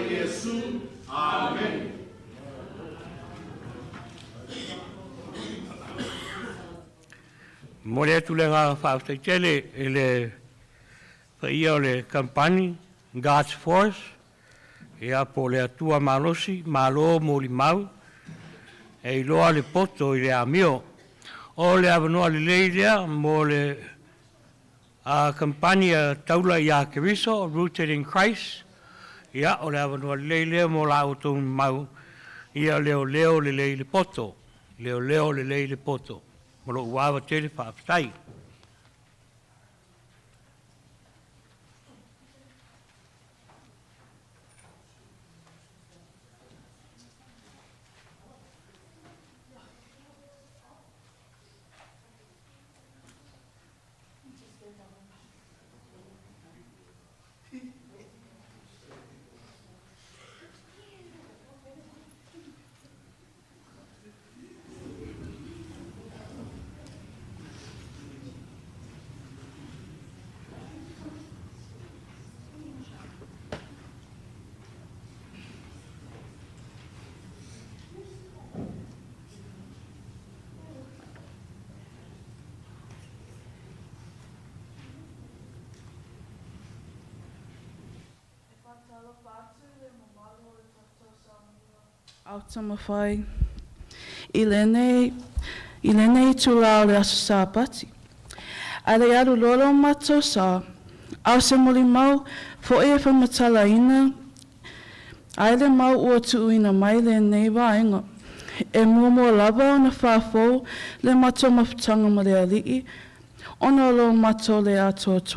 Iesu. Amene. Momoli atu le agaga faafetai tele i le paia o le Kamupani God's Force, ia po o le Atua Malosi, malo molimau, e iloa le poto i le amio. O le avanoa lelei lea mo le kamupani a Taula ia Keriso, Rooted in Christ, ia o le avanoa lelei lea mo la outou mau ia leoleo lelei le poto, leoleo lelei le poto. Ma lou ava tele faafetai. E faatalofa atu i le mamalu o le tatou Samoa aotamafai i lenei itulā o le aso Sapati. Ae le i alu loa lo matou sa, a o se molimau foi e faamatalaina ai le mau ua tuuina mai lenei vaega. E muamua lava ona faafou le matou mafutaga ma le Alii, ona o lo matou le atoatoa.